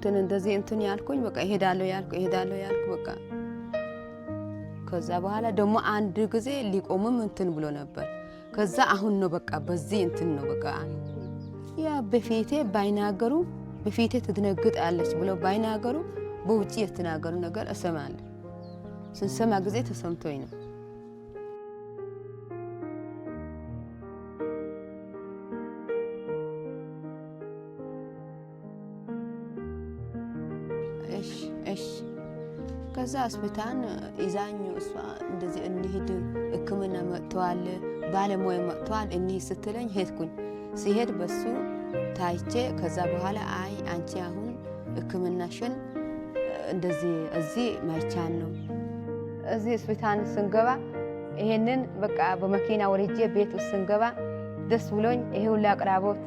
እንትን እንደዚህ እንትን ያልኩኝ፣ በቃ እሄዳለሁ ያልኩ፣ እሄዳለሁ ያልኩ በቃ። ከዛ በኋላ ደግሞ አንድ ጊዜ ሊቆምም እንትን ብሎ ነበር። ከዛ አሁን ነው በቃ በዚህ እንትን ነው በቃ። ያ በፊቴ ባይናገሩ፣ በፊቴ ትደነግጣለች ብለው ባይናገሩ በውጭ የተናገሩ ነገር እሰማለሁ። ስንሰማ ጊዜ ተሰምቶኝ ነው። እሺ። ከዛ ሆስፒታል ይዛኝ እሷ እንደዚህ እንሂድ፣ ሕክምና መጥተዋል፣ ባለሙያ መጥተዋል፣ እንሂድ ስትለኝ ሄድኩኝ። ሲሄድ በሱ ታይቼ ከዛ በኋላ አይ አንቺ አሁን ሕክምናሽን እንደዚህ እዚህ ማይቻል ነው። እዚህ ሆስፒታል ስንገባ ይሄንን በቃ በመኪና ወርጄ ቤት ውስጥ ስንገባ ደስ ብሎኝ ይሄ ሁሉ አቅራቦት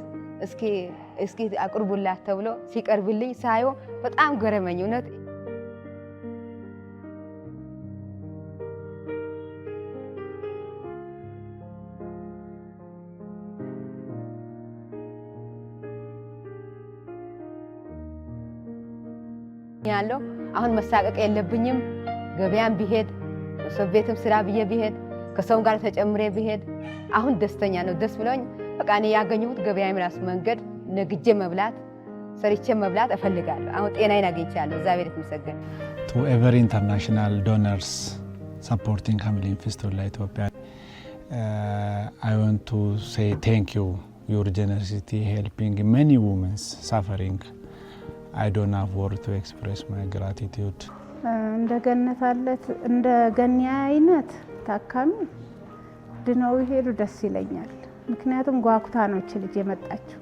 እስኪ አቅርቡላት ተብሎ ሲቀርብልኝ ሳየው በጣም ገረመኝ እውነት። ያለው አሁን መሳቀቅ የለብኝም። ገበያም ቢሄድ፣ ሰው ቤትም ስራ ብዬ ቢሄድ፣ ከሰውም ጋር ተጨምሬ ቢሄድ አሁን ደስተኛ ነው። ደስ ብሎኝ በቃ እኔ ያገኘሁት ገበያም ራሱ መንገድ ነግጄ መብላት፣ ሰርቼ መብላት እፈልጋለሁ። አሁን ጤናዬን አግኝቻለሁ። እግዚአብሔር ይመስገን። To every international donors supporting Hamlin Fistula Ethiopia, I want to say thank you. Your generosity helping many women suffering. I don't have word to express my gratitude. እንደ ገነት አለት እንደ ገኒ አይነት ታካሚ ድነው ይሄዱ ደስ ይለኛል። ምክንያቱም ጓጉታ ነው እች ልጅ የመጣችው፣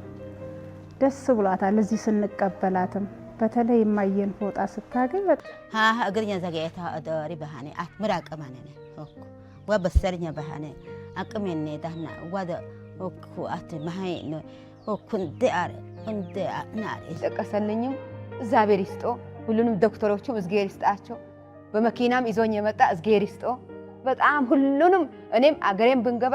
ደስ ብሏታል። እዚህ ስንቀበላትም በተለይ የማየን ፎጣ ስታገኝ እግርኛ ዘግኤታ እደሪ ባህኔ አትምር አቅማነነ ወበሰርኛ ባህኔ አቅሜኔ ዳህና ወደ አት መሀይ እንደ እንደ ናሬ ጠቀሰልኝም እግዚአብሔር ይስጦ። ሁሉንም ዶክተሮቹም እግዚአብሔር ይስጣቸው። በመኪናም ይዞኝ የመጣ እግዚአብሔር ይስጦ። በጣም ሁሉንም እኔም አገሬም ብንገባ